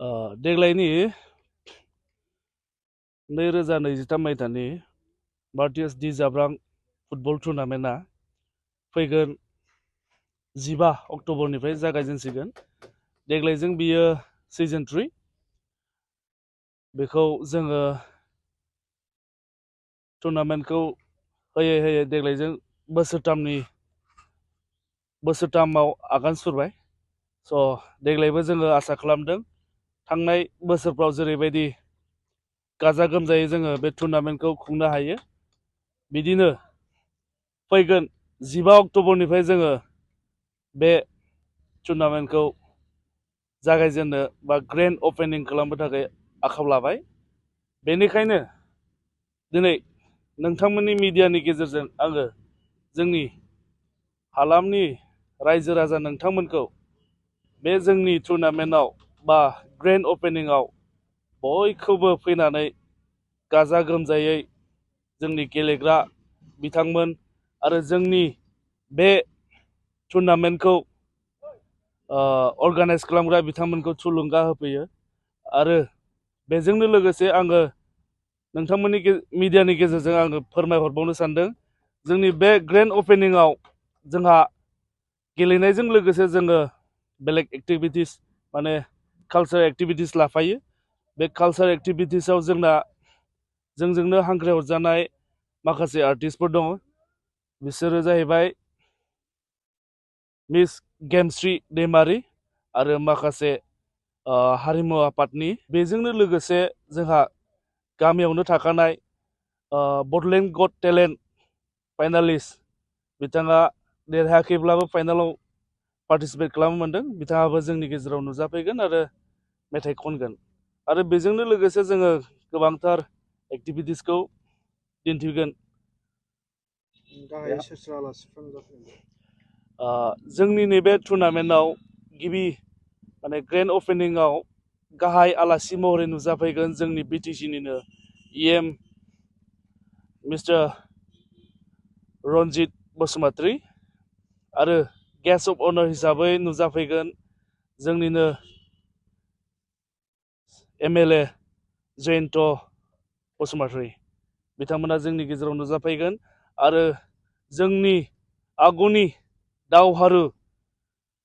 देग्लायनि 2023 मायथाइनि भारतीय दि जाब्रां फुटबल टुर्नामेन्टआ फैगोन 15 अक्ट'बरनिफ्राय जागायजेनसिगोन। देग्लायजों बियो सिजन 3 बेखौ जोङो टुर्नामेन्टखौ होयै होयै देग्लायजों बोसोरथामाव आगान सुरबाय। स' देग्लायबो जोङो आसा खालामदों थांनाय बोसोरफ्राव जेरैबायदि गाजा गोमजायै जोङो बे टुर्नामेन्टखौ खुंनो हायो, बिदिनो फैगोन 15 अक्ट'बरनिफ्राय जोङो बे टुर्नामेन्टखौ जागायजेननो बा ग्रेन्ड अपेनिं खालामनो थाखाय आखायाव लाबाय। बेनिखायनो दिनै नोंथांमोननि मिडियानि गेजेरजों आङो जोंनि हालामनि रायजो राजा नोंथांमोनखौ बे जोंनि टुर्नामेन्टआव बा ग्रेन्ड अपेनिंआव बयखौबो फैनानै गाजा गोमजायै जोंनि गेलेग्रा बिथांमोन आरो जोंनि बे टुर्नामेन्टखौ अर्गानाइज खालामग्रा बिथांमोनखौ थुलुंगा होफैयो। आरो बेजोंनो लोगोसे आङो नोंथांमोननि मिडियानि गेजेरजों आङो फोरमायहरबावनो सानदों, जोंनि बे ग्रेन्ड अपेनिंआव जोंहा गेलेनायजों लोगोसे जोङो बेलेग एक्टिभिटिस माने कालचार एक्टिभिटिस लाफायो। बे कालचार एक्टिभिटिसआव जोंजोंनो हांख्रायहरजानाय माखासे आर्टिस्टफोर दङ। बिसोरो जाहैबाय मिस गेमस्रि दैमारि आरो माखासे हारिमु आफादनि। बेजोंनो लोगोसे जोंहा गामियावनो थाखानाय बड'लेण्ड गट टेलेन्ट फाइनालिस्ट बिथाङा देरहायाखैब्लाबो फाइनालाव पार्टिसिपेट खालामनो मोनदों। बिथाङाबो जोंनि गेजेराव नुजाफैगोन आरो मेथाइ खनगोन। आरो बेजोंनो लोगोसे जोङो गोबांथार एक्टिभिटिसखौ दिन्थिगोन। जोंनि नैबे टुर्नामेन्टआव गिबि माने ग्रेन्ड अपेनिंआव गाहाय आलासि महरै नुजाफैगोन जोंनि बिटिसिनिनो EM मिस्टार रन्जित बसुमतारी आरो गेस्ट अफ अनार हिसाबै नुजाफैगोन जोंनिनो MLA जयन्त बसुमतारी। बिथांमोना जोंनि गेजेराव नुजाफैगोन आरो जोंनि आगुनि दावहारु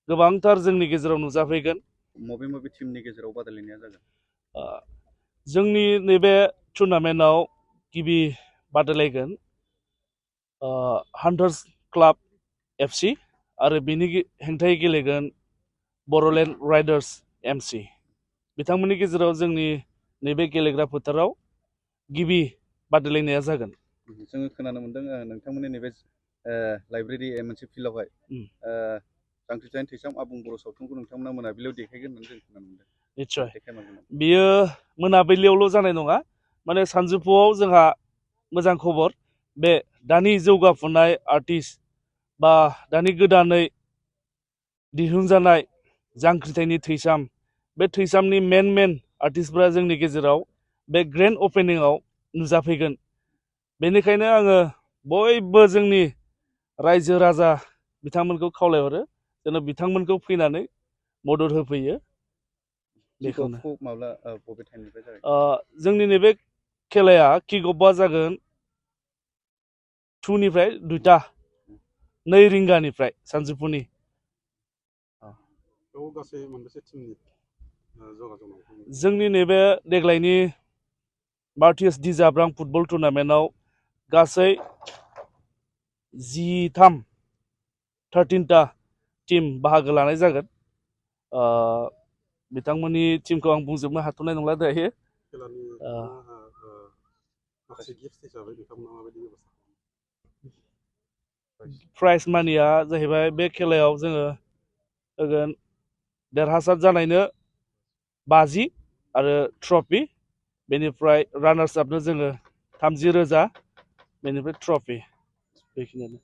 गोबांथार जोंनि गेजेराव नुजाफैगोन। मबे टीमनि गेजेराव बादायलायनाया जागोन? जोंनि नैबे टुर्नामेन्टआव गिबि बादायलायगोन हान्टार्स क्लाब FC आरो बिनि हेंथायै गेलेगोन बड'लेण्ड राइडार्स MC। बिथांमोननि गेजेराव जोंनि नैबे गेलेग्रा फोथाराव गिबि बादायलायनाया जागोन। जोङो खोनानो मोन्दों नोंथांमोननि नैबे लाइब्रेरि मोनसे फिल्डआवहाय जांख्रिथायनि थैसाम आबुं बर' सावथुनखौ नोंथांमोना मोनाबिलियाव देखायगोन होननानै जों खोनानो मोन्दों। निस्सय बियो मोनाबिलियावल' जानाय नङा, माने सानजौफुआव जोंहा मोजां खबर। बे दानि जौगाफुनाय आर्टिस्ट बा दानि गोदानै दिहुनजानाय जांख्रिथायनि थैसाम, बे थैसामनि मेन आर्टिस्टफोरा जोंनि गेजेराव बे ग्रेन्ड अपेनिंआव नुजाफैगोन। बेनिखायनो आङो बयबो जोंनि रायजो राजा बिथांमोनखौ खावलायहरो जेन' बिथांमोनखौ फैनानै मदद होफैयो। बेखौनो जोंनि नैबे खेलाया किक अफआ जागोन 2 निफ्राय 2 रिंगानिफ्राय सानजौफुनि। जोंनि नैबे देग्लायनि भारतीय दि जाब्रां फुटबल टुर्नामेन्टआव गासै 13टा टीम बाहागो लानाय जागोन। बिथांमोननि टीमखौ आं बुंजोबनो हाथ'नाय नंला दायो। प्राइज मानिया जाहैबाय बे खेलायाव जोङो होगोन देरहासार जानायनो 50 आरो ट्रफि, बेनिफ्राय रानार्स आपनो जोङो 30,000, बेनिफ्राय ट्रफि। बेखिनियानो।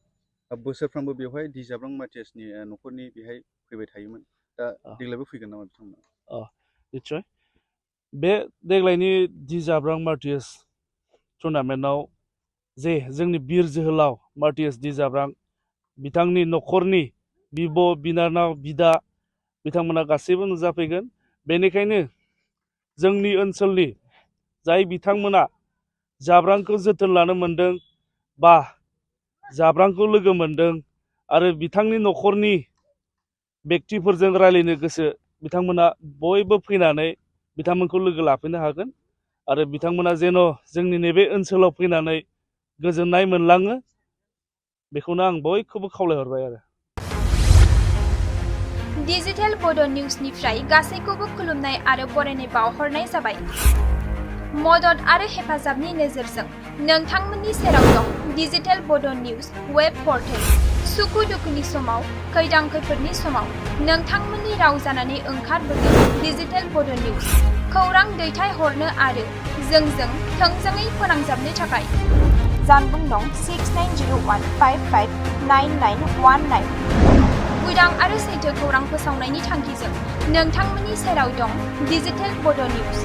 बोसोरफ्रोमबो बेवहाय दि जाब्रां मार्टियासनि न'खरनि बेहाय फैबाय थायोमोन, दा देग्लायबो फैगोन नामा बिथांमोना? निस्सय। बे देग्लायनि दि जाब्रां मार्टियास टुर्नामेन्टआव जे जोंनि बिर जोहोलाव मार्टियास दि जाब्रां बिथांनि न'खरनि बिब' बिनानाव बिदा बिथांमोना गासैबो नुजाफैगोन। बेनिखायनो जोंनि ओनसोलनि जाय बिथांमोना जाब्रांखौ जोथोन लानो मोनदों बा जाब्रांखौ लोगो मोनदों आरो बिथांनि न'खरनि बेक्तिफोरजों रायलायनो गोसो बिथांमोना बयबो फैनानै बिथांमोनखौ लोगो लाफैनो हागोन आरो बिथांमोना जेन' जोंनि नैबे ओनसोलाव फैनानै गोजोननाय मोनलाङो बेखौनो आं बयखौबो खावलायहरबाय आरो। डिजिटेल बड' निउसनिफ्राय गासैखौबो खुलुमनाय आरो बरायनाय बावहरनाय जाबाय। मदद आरो हेफाजाबनि नोजोरजों नोंथांमोननि सेराव दं डिजिटेल बड' निउस वेब पर्टेल। सुखु दुखुनि समाव, खैदां खैफोदनि समाव नोंथांमोननि राव जानानै ओंखारबोगोन डिजिटेल बड' निउस। खौरां दैथायहरनो आरो जोंजों थोंजोङै फोनांजाबनो थाखाय जानबुं नं 6901559919। उदां आरो सैथो खौरां फोसावनायनि थांखिजों नोंथांमोननि सेराव दं डिजिटेल बड' निउस।